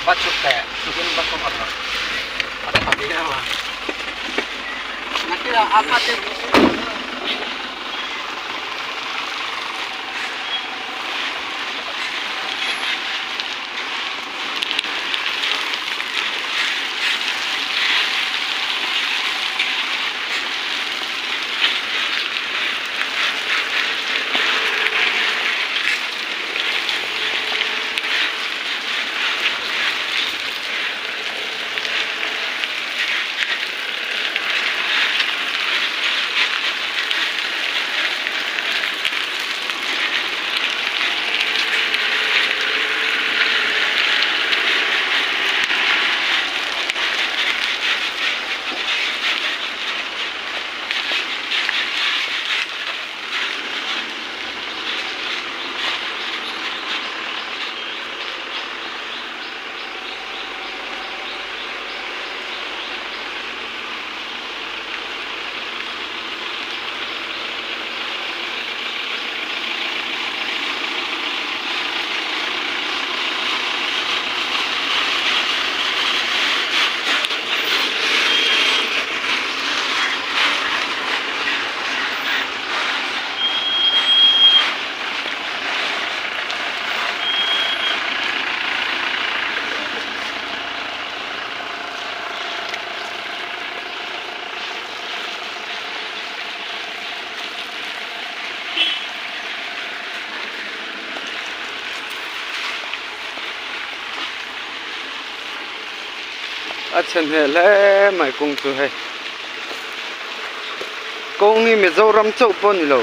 Va chhuk teh, chhukin va kawp ang a tha viau a. Nakinah a kha te A chhe hneh hle mai kawng chu hei kawng hi Mizoram chauh pawh a ni lo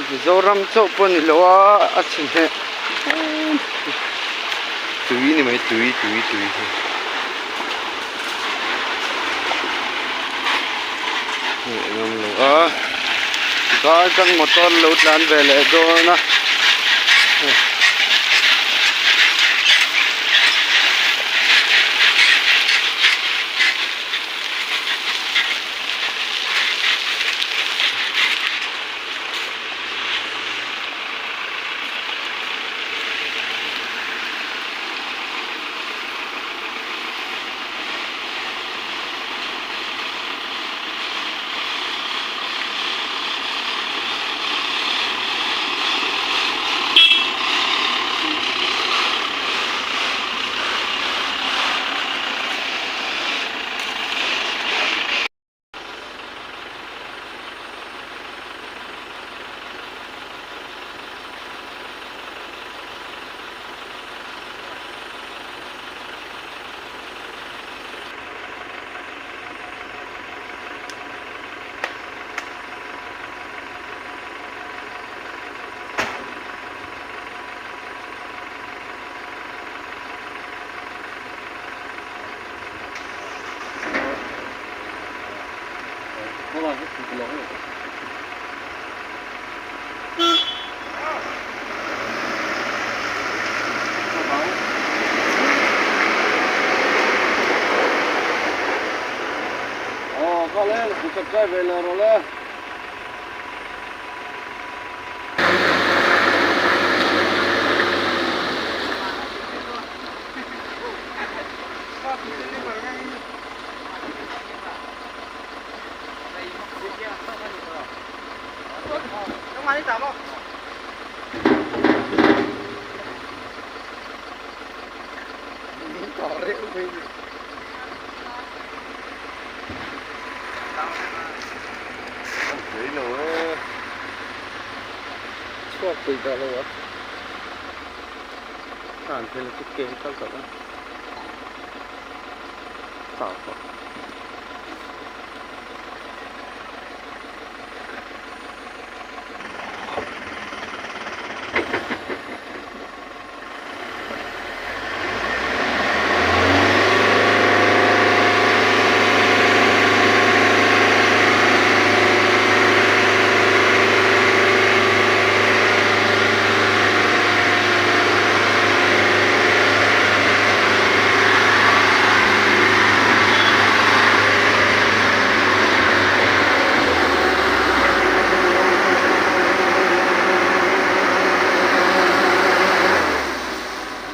Mizoram chauh pawh a ni lo a a chhe hneh tui a ni mai tui tui tui hi hmuh ngam lo a tikhan kan motor lo tlan ve leh dawn a. Chhuak pui dah lo a tlan phei la chu ke hi kal tak a chau tawh.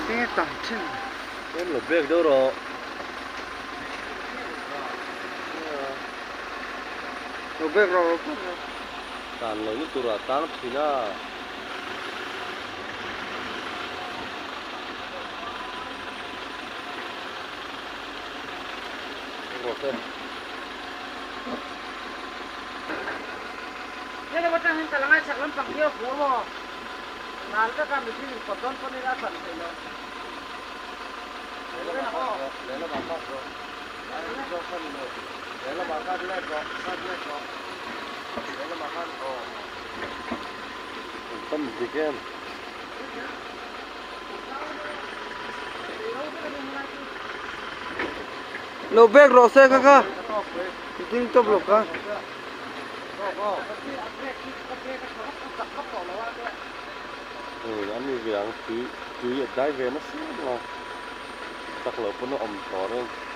Tinge tam thin. Tlem lo break deuh rawh. Lo break rawh lo break rawh. Tan lo na turah tang thin a. Tam dik em. Lo bek rawh se kha kha. Ding tawp lo kha. An ni ve ang tui tui a dai ve nasa em a. Chak loh pawn a awm tawh reng.